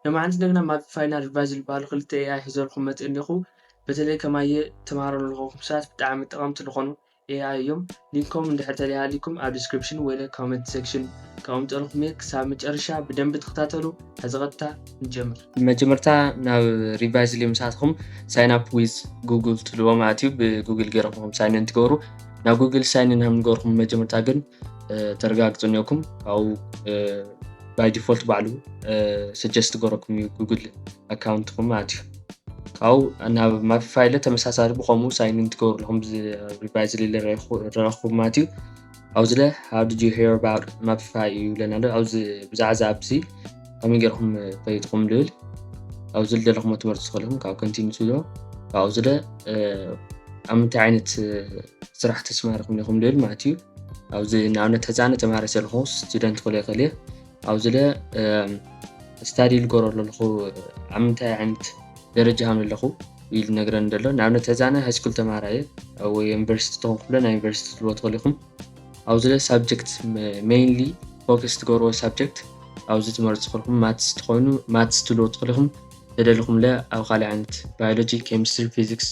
ንማዓንቲ እንደገና ማፒፋይ እና ሪቫይዝ ዝበሃሉ ክልተ ኤኣይ ሒዘልኩም መፅእ ኣለኹ። በተለይ ከማየ ተማሃሮ ለለኹም ሰባት ብጣዕሚ ጠቐምቲ ዝኾኑ ኤኣይ እዮም። ሊንኮም እንድሕር ተሊሃሊኩም ኣብ ዲስክሪፕሽን ወይ ኮመንት ሴክሽን ከቐምጠልኩም እየ። ክሳብ መጨረሻ ብደንቢ ተኸታተሉ። ሕዚ ቀጥታ ንጀምር። መጀመርታ ናብ ሪቫይዝ ሊ ምሳትኩም ሳይን ኣፕ ዊዝ ጉግል ትልዎ ማለት እዩ። ብጉግል ገይረኩም ሳይን ኢን ትገብሩ። ናብ ጉግል ሳይን ኢን ከም ንገርኩም መጀመርታ ግን ተረጋግፁ እኒኦኩም። ካብኡ ባይ ዲፎልት ባዕሉ ሰጀስት ገረኩም እዩ ጉግል ኣካውንትኩም ማለት እዩ። ካብኡ ናብ ማፒፋይ ለ ተመሳሳሊ ብኸምኡ ሳይን ኢን ትገብሩ ኣለኹም። ሪቫይዝ ሊ ረኹም ማለት እዩ። ኣብዚ ለ how did you hear about ማፒፋይ እዩ ለና ኣሎ። ኣብዚ ብዛዕባ ኣብዚ ከመይ ገርኩም ፈይጥኩም ልብል ኣብዚ ልደለኹም ትምህርቲ ትኽእልኹም ካብ ኮንቲኒ ትብሎ ካብዚ ለ ኣብ ምንታይ ዓይነት ስራሕ ተስማርኹም ኢኹም ልብል ማለት እዩ። ኣብዚ ንኣብነት ህፃነ ተማሃሪ ሰለኹ ስቱደንት ክለ ይኽእል እየ። ኣብዚ ለ ስታዲ ልገሮ ኣለኹ ኣብ ምንታይ ዓይነት ደረጃ ሃም ኣለኹ ኢሉ ነግረን ዘሎ። ንኣብነት ህፃነ ሃይስኩል ተማሃራየ ወይ ዩኒቨርሲቲ ተኾንኩለ ናይ ዩኒቨርሲቲ ትልዎ ትኽእል ኢኹም። ኣብዚ ለ ሳብጀክት ሜይንሊ ፎከስ ትገብርዎ ሳብጀክት ኣብዚ ትመርፁ ትኽእልኹም። ማትስ ተኾይኑ ማትስ ትልዎ ትኽእል ኢኹም። ተደልኹም ለ ኣብ ካልእ ዓይነት ባዮሎጂ፣ ኬሚስትሪ፣ ፊዚክስ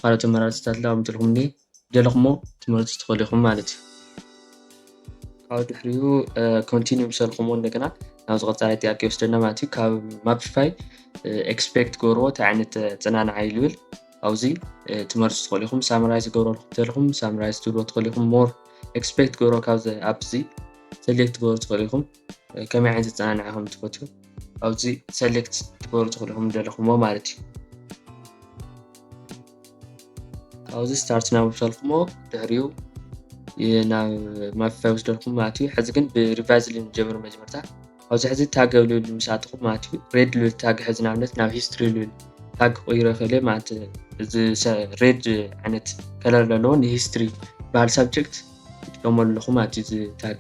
ካልኦት ኣመራርፅታት ለ ኣብ ምትልኹም ደለኹሞ ትመርፁ ትኽእሉ ኢኹም ማለት እዩ። ካብ ድሕሪኡ ኮንቲኒዩ ምሰልኩሞ እንደገና ናብ ዝቐፃላይ ጥያቄ ይወስደና ማለት እዩ። ካብ ማፒፋይ ኤክስፔክት ገብርዎ እንታይ ዓይነት ኣፀናንዓ እዩ ዝብል ኣብዚ ትመርፁ ትኽእሉ ኢኹም። ሳምራይዝ ገብሮ ተልኹም ሳምራይዝ ትብልዎ ትኽእሉ ኢኹም። ሞር ኤክስፔክት ገብሮ ካብዚ ኣፕ እዚ ሰሌክት ገብሩ ትኽእሉ ኢኹም። ከመይ ዓይነት ኣፀናንዓ ከም ትፈትዩ ኣብዚ ሰሌክት ትገብሩ ትኽእሉ ኢኹም ደለኹሞ ማለት እዩ። ካብዚ ስታርት ናብ ምሰልኩሞ ድሕሪኡ ናብ ማፒፋይ ወስደልኩም ማለት እዩ። ሕዚ ግን ብሪቫይዝ ሊ ንጀምር መጀመርታ። ኣብዚ ሕዚ ታግ ኣብ ልብል ምስ ኣተኹም ማለት እዩ። ሬድ ልብል ታግ ሕዚ ንኣብነት ናብ ሂስትሪ ልብል ታግ ክቕይሮ ይኽእል እየ ማለት እዚ ሬድ ዓይነት ከለር ዘለዎ ንሂስትሪ በሃል ሳብጀክት ይጥቀመሉ ኣለኹ ማለት እዩ። እዚ ታግ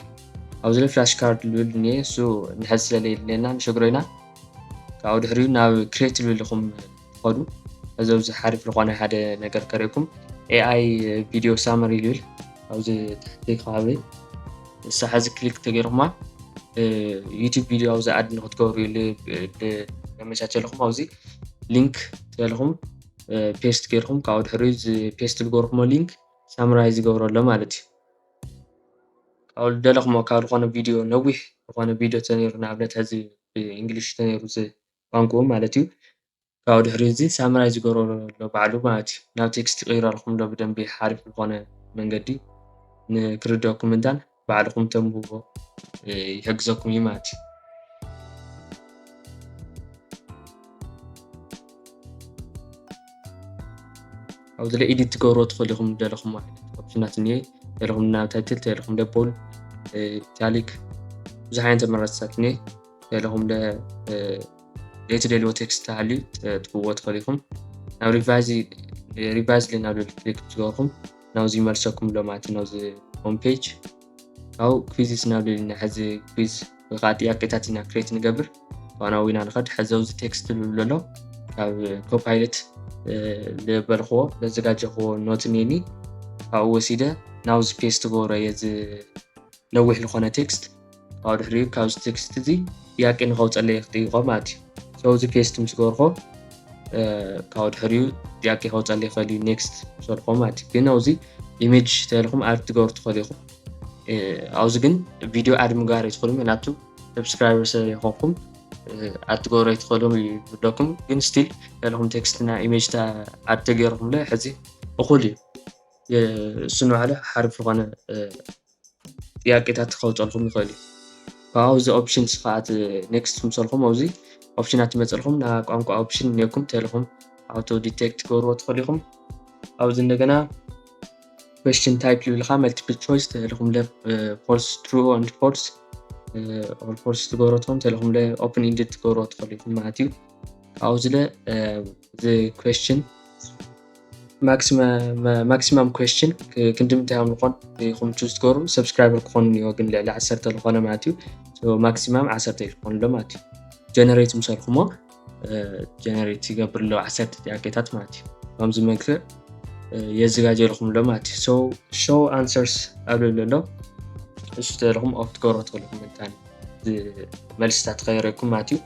ኣብዚ ለ ፍላሽ ካርድ ልብል እኒአ እሱ ንሕዚ ስለለ የድልየና ንሸግሮ ኢና። ካብኡ ድሕሪኡ ናብ ክሬት ልብል ኢኹም ትኸዱ። እዚ ኣብዚ ሓሪፍ ዝኾነ ሓደ ነገር ከርእየኩም ኤኣይ ቪዲዮ ሳመሪ ልብል ኣብዚ ታሕቲ ከባቢ ንሳ ሕዚ ክሊክ ተገይርኩማ ዩቱብ ቪዲዮ ኣብዚ ኣድ ንክትገብሩ ኢሉ ነመቻቸልኩም ኣብዚ ሊንክ ተልኩም ፔስት ገይርኩም ካብኡ ድሕሪ እዚ ፔስት ዝገበርኩሞ ሊንክ ሳምራይዝ ይገብሮ ኣሎ ማለት እዩ። ካብኡ ዝደለኹሞ ካብ ዝኾነ ቪዲዮ ነዊሕ ዝኾነ ቪዲዮ ተነይሩ ንኣብነት ሕዚ ብእንግሊሽ ተነይሩ እዚ ቋንቋኡ ማለት እዩ። ካብኡ ድሕሪ እዚ ሳምራይዝ ይገብሮ ኣሎ ባዕሉ ማለት እዩ። ናብ ቴክስት ይቕይረልኩም ዶ ብደንቢ ሓሪፍ ዝኾነ መንገዲ ንክርደኩም እንታን ባዕልኹም ተንብቦ ይሕግዘኩም እዩ ማለት እዩ። ኣብዚ ለ ኤዲት ትገብርዎ ትኽእሉ ኢኹም ደለኹም ዓይነት ኦፕሽናት እኒሄ ተለኹም ናብ ታይትል ተለኹም ለ ቦል ኢታሊክ ብዙሕ ዓይነት ኣመራፅታት እኒሄ ተለኹም ለ ዘይትደልዎ ቴክስት ተሃልዩ ትብዎ ትኽእሉ ኢኹም። ናብ ሪቫይዝ ሪቫይዝ ለ ናብ ልብል ክሊክ ዝገበርኩም ናብዚ ይመልሰኩም ኣሎ ማለት እዩ። ናብዚ ሆም ፔጅ ካብኡ ኩዊዝስ ናብ ልብል ኢና ሕዚ ኩዊዝ ወይ ከዓ ጥያቄታት ኢና ክሬት ንገብር። ዋናዊና ንኸድ ሕዚ ኣብዚ ቴክስት ልብል ኣሎ ካብ ኮፓይለት ዝበልክዎ ዘዘጋጀኽዎ ኖት እኒኒ ካብኡ ወሲደ ናብዚ ፔስት ገብሮ እየ እዚ ነዊሕ ዝኾነ ቴክስት ካብኡ ድሕሪኡ ካብዚ ቴክስት እዚ ጥያቄ ንኸውፀለይ ክጥይቆ ማለት እዩ። ሰው እዚ ፔስት ምስ ገበርኮ ካብኡ ድሕሪኡ ጥያቄ ከውፀለይ ይኽእል እዩ። ኔክስት ሰልኮ ማለት እዩ። ግን ኣብዚ ኢሜጅ ተልኩም ኣድ ትገብሩ ትኽእሉ ኢኹም። ኣብዚ ግን ቪዲዮ ኣድ ምግባር ኣይትኽእሉ ምክንያቱ ሰብስክራይበር ስለ ይኾንኩም ኣድ ትገብሩ ኣይትኽእሉ ይብለኩም። ግን ስቲል ተልኩም ቴክስትና ኢሜጅ ኣድ ተገይርኩምለ ሕዚ እኹል እዩ። እሱ ንባዕሉ ሓሪፍ ዝኾነ ጥያቄታት ከውፀልኩም ይኽእል እዩ። ካብኡ ኣብዚ ኦፕሽንስ ከዓ ኔክስት ምሰልኩም ኣብዚ ኦፕሽናት ይመፀልኩም ና ቋንቋ ኦፕሽን እኒኩም ተልኩም ኣውቶ ዲቴክት ክገብርዎ ትኽእሉ ኢኹም። ኣብዚ እንደገና ኩዌስችን ታይፕ ልብል ከዓ መልቲፕል ቾይስ ተልኩም ለ ፎልስ ትሩ ን ፎልስ ኦር ፎልስ ትገብሮ ትኹም ተልኩም ለ ኦፕን ኢንድድ ትገብርዎ ትኽእሉ ኢኹም ማለት እዩ። ካብኡ ዝለ እዚ ኩዌስችን ማክሲማም ኩዌስችን ክንዲ ምንታይ ከም ዝኾን ኢኹም ቹዝ ትገብሩ። ሰብስክራይበር ክኾን እኒኦ ግን ልዕሊ ዓሰርተ ዝኾነ ማለት እዩ። ማክሲማም ዓሰርተ እዩ ዝኾን ኣሎ ማለት እዩ። ጀነሬት ምሰርኩሞ ጀነሬት ይገብር ኣሎ ዓሰርተ ጥያቄታት ማለት እዩ። ከምዚ መልክዕ የዘጋጀልኩም ኣሎ ማለት እዩ። ሶ ሾው ኣንሰርስ ኣብ ልብል ኣሎ እሱ ተለኹም ኦፍ ትገብሮ ትኽእልኩም ምንታን መልስታት ከይረኩም ማለት እዩ።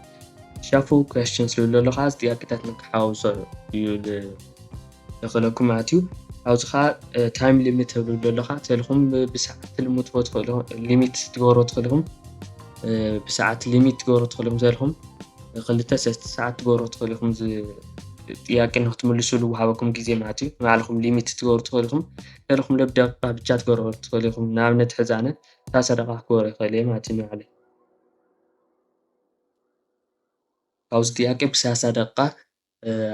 Shuffle questions ዝብል ዘሎ ከዓ እዚ ጥያቄታት ንክሓውሶ እዩ ል- ዘኽእለኩም ማለት እዩ። ኣብዚ ከዓ time limit ትብሉ ኣሎ ከዓ ተልኹም ብሰዓት ትልምትዎ ትኽእሉ limit ትገብሮ ትኽእልኹም ብሰዓት limit ትገብሮ ትኽእልኹም ተልኹም ክልተ ሰለስተ ሰዓት ትገብሮ ትኽእልኹም ጥያቄ ንክትምልሱሉ ውሃበኩም ግዜ ማለት እዩ። ንባዕልኹም limit ትገብሩ ትኽእልኹም ተልኹም ለብደቃ ብቻ ትገብሮ ትኽእልኹም ንኣብነት ሕዛነ ሰላሳ ደቂቃ ክገብሮ ይኽእል እየ ማለት እዩ ንባዕለይ። ካብዚ ጥያቄ ብሰላሳ ደቂቃ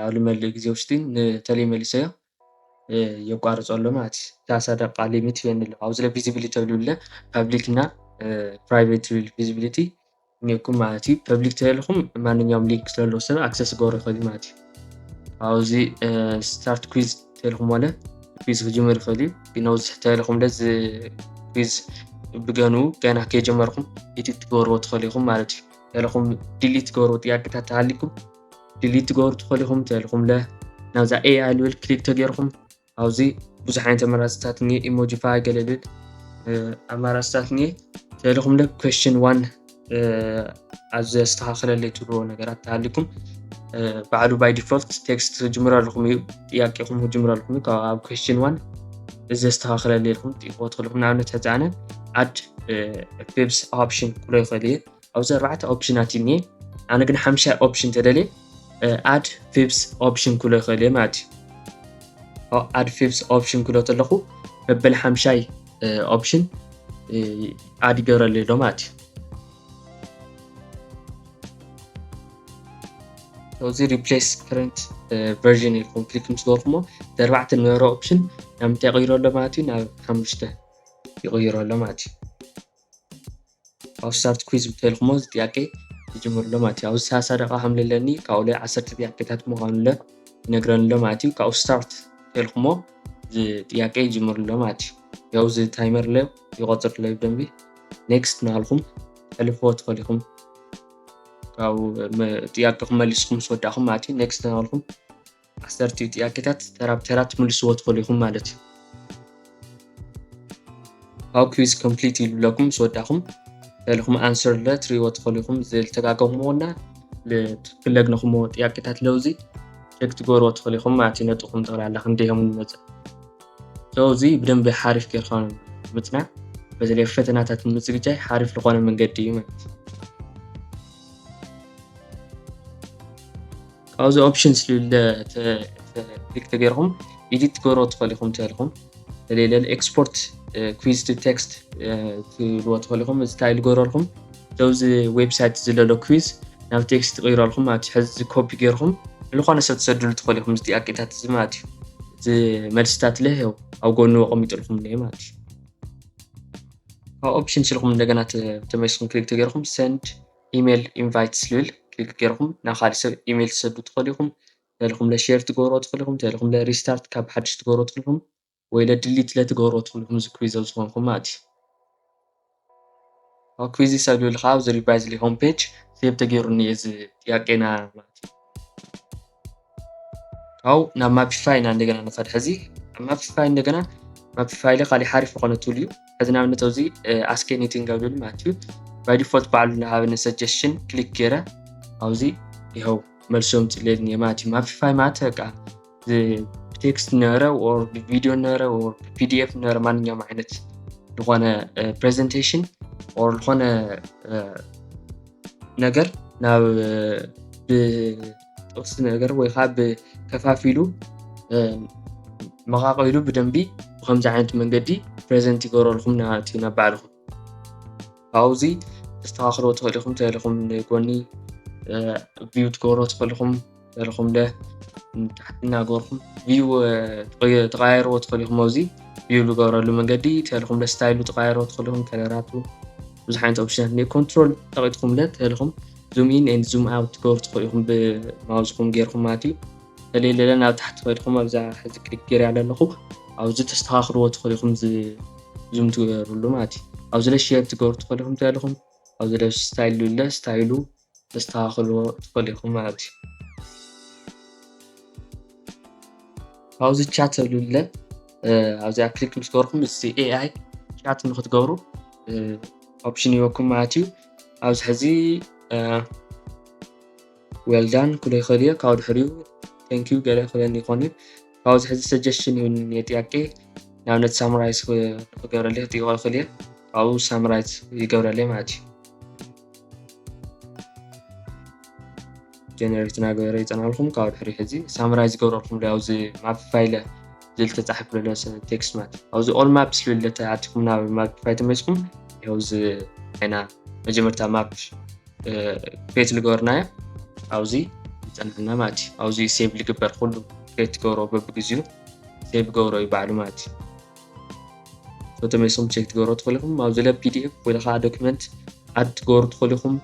ኣብ ልመልእ ግዜ ውሽጢ ንተለይ መሊሰዮ የቋርጾ ኣሎ ማለት እዩ። ሰላሳ ደቂቃ limit ይበኒ ኣሎ። ኣብዚ ለ visibility ተብልብለ public እና private ትብል visibility እኒኩም ማለት እዩ። Public ተልኩም ማንኛውም link ዘለዎ ሰብ access ክገብሮ ይኽእል እዩ ማለት እዩ። ኣብዚ start quiz ተልኩም ወለ quiz ክጅምር ይኽእል እዩ። ግን ኣብዚ ተልኩም ለ quiz ብገኑ ገና ከይጀመርኩም edit ትገብርዎ ትኽእሉ ኢኹም ማለት እዩ። ተልኹም delete ትገብርዎ ጥያቄታት ተሃሊኩም delete ትገብሩ ትኽእሉ ኢኹም። ተልኹም ለ ናብዛ AI ልብል click ተገይርኩም ኣብዚ ብዙሕ ዓይነት ኣማራፅታት እኒ emoji ፋይ ገለ ልብል ኣማራፅታት እኒ ተልኹም ለ question one ኣብ ዘስተኻኽለለይ ትብልዎ ነገራት ተሃሊኩም ባዕሉ by default text ክጅምረልኩም እዩ። ጥያቄኹም ክጅምረልኩም እዩ። ካብ ኣብ question one እዚ ዘስተኻኽለለይ ኢልኩም ጥይቅዎ ትኽእልኩም። ንኣብነት ሕፃነ add fibs option ክብሎ ይኽእል እየ። ኣብዚ ኣርባዕተ ኦፕሽናት እዩ እኒኤ። ኣነ ግን ሓምሻይ ኦፕሽን ተደልየ add fibs option ክብሎ ይኽእል እየ ማለት እዩ። Add fibs option ክብሎ ተለኹ መበል ሓምሻይ ኦፕሽን add ይገብረሉ ኣሎ ማለት እዩ። እዚ replace current version ኢልኩም click ምስ ገበርኩሞ ኣርባዕተ ነበረ ኦፕሽን ናብ ምንታይ ይቕይሮ ኣሎ ማለት እዩ? ናብ ሓሙሽተ ይቕይሮ ኣሎ ማለት እዩ። ኣብ start quiz ብተልኩሞ እዚ ጥያቄ ይጅምር ኣሎ ማለት እዩ። ኣብዚ ሰላሳ ደቂቃ ከም ዘለኒ ካብኡ ዓሰርተ ጥያቄታት ምዃኑ ለ ይነግረኒ ኣሎ ማለት እዩ። ካብኡ start ተልኩሞ እዚ ጥያቄ ይጅምር ኣሎ ማለት እዩ። ያው እዚ timer ለ ይቆፅር ኣሎ ብደንቢ። Next እናበልኩም ተሕልፍዎ ትኽእሉ ኢኹም። ካብኡ ጥያቄኹም መሊስኩም ምስ ወዳእኹም ማለት እዩ። Next እናበልኩም ዓሰርተ ጥያቄታት ተራ ብተራ ትምልስዎ ትኽእሉ ኢኹም ማለት እዩ። ኣብ quiz complete ይብለኩም ምስ ወዳእኹም ተልኹም answer ለ ትሪእዎ ትኽእሉ ኢኹም። ዝተጋገኹምዎ እና ትክክል ለግነኹምዎ ጥያቄታት ለውዚ check ትገብርዎ ትኽእሉ ኢኹም ማለት እዩ። ነጥኹም ጠቕላላ ክንደይ እዮም ንመፅእ እዚ ብደንቢ ሓሪፍ ጌርካ ምፅናዕ በተለይ ፈተናታት ንምዝግጃይ ሓሪፍ ዝኾነ መንገዲ እዩ ማለት እዩ። ካብዚ ኦፕሽን ስልለ ክሊክ ተገይርኩም edit ትገብሮ ትኽእሉ ኢኹም ተልኩም ተሌለል export quiz to text ትብልዎ ትኽእሉ ኢኹም። እዚ እንታይ ልገብረልኩም ዘውዚ ዌብሳይት ዝለሎ quiz ናብ text ትቕይረልኩም ማለት እዩ። ሕዚ ኮፒ ጌርኩም ንልኾነ ሰብ ትሰድሉ ትኽእሉ ኢኹም። እዚ ጥያቄታት እዚ ማለት እዩ። እዚ መልስታት ለ ይኸው ኣብ ጎኑ ኣቐሚጥልኩም እኒአ ማለት እዩ። ካብ ኦፕሽን ስልኩም እንደገና ተመልስኩም ክሊክ ተገይርኩም send email invite ዝብል ክሊክ ገይርኩም ናብ ካልእ ሰብ ኢሜይል ትሰዱ ትኽእሉ ኢኹም። ተልኹም ለ share ትገብሮ ትኽእሉ ኢኹም። ተልኹም ለ restart ካብ ሓድሽ ትገብሮ ትኽእሉ ኢኹም። ወይ ለ delete ለ ትገብሮ ትኽእሉ ኢኹም። እዚ quiz ኣብ ዝኾንኩም ማለት እዩ። ኣብ quiz ሰብ ልብል ከዓ ኣብዚ revise ሊ home page save ተገይሩ እኒአ እዚ ጥያቄና ማለት እዩ። ካብኡ ናብ ማፒፋይ ኢና እንደገና ንኸድ። ሕዚ ኣብ ማፒፋይ እንደገና ማፒፋይ ለ ካሊእ ሓሪፍ ዝኾነ ቱል እዩ። ሕዚ ንኣብነት ኣብዚ ask anything ኣብ ልብል ማለት እዩ። By default ባዕሉ ዝሃበኒ suggestion ክሊክ ገይረ ኣብዚ ይኸው መልሶም ፅሌል እኒአ ማለት እዩ። ማፒፋይ ማለት በቃ ብቴክስት ነበረ or ብቪዲዮ ነበረ or ብፒዲኤፍ ነበረ ማንኛውም ዓይነት ዝኾነ presentation or ዝኾነ ነገር ናብ ብጥቕሲ ነገር ወይ ከዓ ብከፋፊሉ መቓቐሉ ብደንቢ ብከምዚ ዓይነት መንገዲ present ይገብረልኩም ናቲ ናብ ባዕልኹም። ካብዚ ተስተኻኽልዎ ትኽእሉ ኢኹም። ተልኹም ንጎኒ view ትገብሮ ትኽእሉ ኢኹም። ተልኹም ለ ታሕቲ እናገርኩም view ተቐያይርዎ ትኽእሉ ኢኹም። ኣብዚ view ዝገብረሉ መንገዲ ተልኹም ለ style ሉ ተቐያይርዎ ትኽእሉ ኢኹም። ከለራቱ ብዙሕ ዓይነት ኦፕሽናት እኒኦ። Control ተጠቒጥኩም ለ ተልኹም zoom in and zoom out ትገብሩ ትኽእሉ ኢኹም ብማውዝኹም ጌርኩም ማለት እዩ። ተለየለ ናብ ታሕቲ ከድኩም ኣብዛ ሕዚ ክሊክ ገይረ ኣለኹ ኣብዚ ተስተኻኽልዎ ትኽእሉ ኢኹም። ዙም ትገብርሉ ማለት እዩ። ኣብዚ ለ share ትገብሩ ትኽእሉ ኢኹም ተልኹም ኣብዚ ለ style ሉ ለ style ሉ ተስተኻኽልዎ ትኽእሉ ኢኹም ማለት እዩ። ካብዚ chat ተብሉ ለ ኣብዚኣ ክሊክ ምስ ገበርኩም እዚ AI chat ንክትገብሩ ኦፕሽን ይበኩም ማለት እዩ። ኣብዚ ሕዚ well done ክብሎ ይኽእል እየ። ካብኡ ድሕሪኡ thank you ገለ ክብለኒ ይኾን እዩ። ካብኡ ሕዚ suggestion ይሁን የጥያቄ ንኣብነት summarize ክገብረለይ ክጥይቆ ይኽእል እየ። ካብኡ summarize ይገብረለይ ማለት እዩ። generate እናገበረ ይፀናልኩም። ካብ ድሕሪ ሕዚ summarize ይገብረልኩም ዶ ኣብዚ mapify ዝብል ተፃሒፉ ዘሎ text ማለት ኣብዚ all maps ዝብል ተኣቲኩም ናብ mapify ተመፅኩም ኣብዚ ኣይና መጀመርታ map create ዝገበርናዮ ኣብዚ ይፀንሐና ማለት እዩ። ኣብዚ save ዝግበር ኩሉ create ትገብሮ በብግዚኡ save ገብሮ እዩ ባዕሉ ማለት እዩ። ተመልሶም check ትገብሮ ትኽእሉ ኢኹም። ኣብዚ ለ ፒ ዲ ኤፍ ወይ ከዓ document add ትገብሩ ትኽእሉ ኢኹም።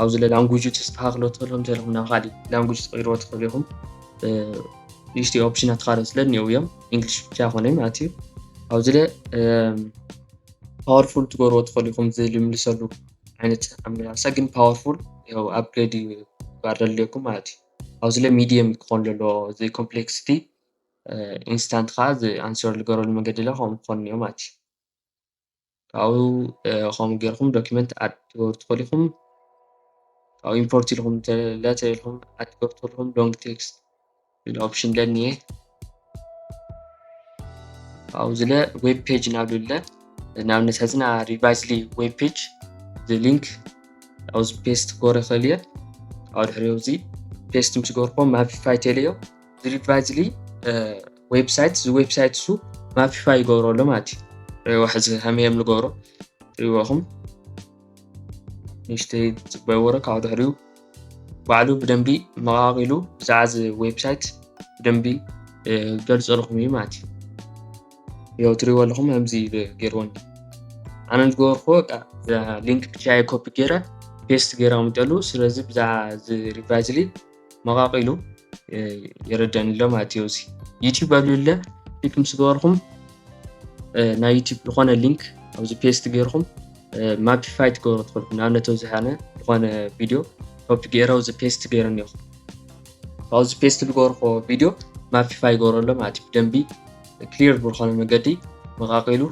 ኣብዚ ለ language ተስተኻኽሎ ትኽእሉ ኢኹም፣ ተለኹም ናብ ካልእ language ትቕይርዎ ትኽእሉ ኢኹም። ንእሽተይ ኦፕሽናት ካልኦት ስለ እኒአው እዮም፣ English ብቻ ኮነ ማለት እዩ። ኣብዚ ለ powerful ትገብርዎ ትኽእሉ ኢኹም፣ ዝልምልሰሉ ዓይነት ኣመላልሳ ግን powerful ያው upgrade እዩ ባር ደልየኩም ማለት እዩ። ኣብዚ ለ medium ክኾን ዘለዎ እዚ complexity instant ከዓ እዚ answer ዝገረሉ መንገዲ ለ ከምኡ ክኾን እኒኦ ማለት እዩ። ካብኡ ከምኡ ጌርኩም document add ትገብሩ ትኽእሉ ኢኹም። ካብኡ import ኢልኩም ተለተ ኢልኩም add ትገብሩ ትኽእሉ ኢኹም። long text ዝብል option ለኒየ ካብኡ ዝለ web page ናብ ልለ ንኣብነት ሕዝና revise ሊ web page እዚ link ኣብዚ paste ክገብሮ ይኽእል እየ። ካብኡ ድሕሪ እዚ paste ምስ ገበርኩዎ mapify ተለዮ እዚ revise ሊ website እዚ website እሱ mapify ይገብሮ ኣሎ ማለት እዩ። ሪዎ ሕዚ ከመይ እዮም ንገብሮ ሪዎኹም ንእሽተይ ፅበይ ወረ ካብኡ ድሕሪኡ ባዕሉ ብደንቢ መቓቒሉ ብዛዕባ እዚ website ብደንቢ ገልፀልኩም እዩ ማለት እዩ። ያው ትሪእዎ ኣለኹም ከምዚ ገይርዎኒ ኣነ ዝገበርኩዎ link ብቻ copy ገይረ paste ገይረ ኣምጠሉ። ስለዚ ብዛዕባ እዚ revise ሊ መቓቒሉ የረደኒ ኣሎ ማለት እዩ። እዚ YouTube ኣብሉ ለ click ምስ ገበርኩም ናይ YouTube ዝኾነ link ኣብዚ paste ገይርኩም mapify ትገብሩ ትኽእሉ። ንኣብነት ኣብዚ ሓነ ዝኾነ video copy ገይረ ኣብዚ paste ገይረ እኒኹ ኣብዚ paste ዝገበርኩዎ video mapify ይገብሮ ኣሎ ማለት እዩ። ብደንቢ clear ብዝኾነ መገዲ መቓቒሉ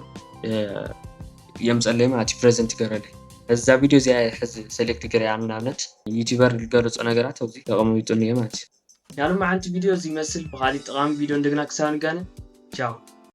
የምፀለይ ማለት እዩ። present ይገረለይ እዛ video እዚኣ ሕዚ select ገይረ ንኣብነት YouTuber ዝገለፆ ነገራት ኣብዚ ተቐሚጡ እኒኦ ማለት እዩ። ናይ ሎማዓንቲ video እዚ ይመስል። ብኻሊእ ጠቓሚ video እንደገና ክሳብ ንጋነ ቻው።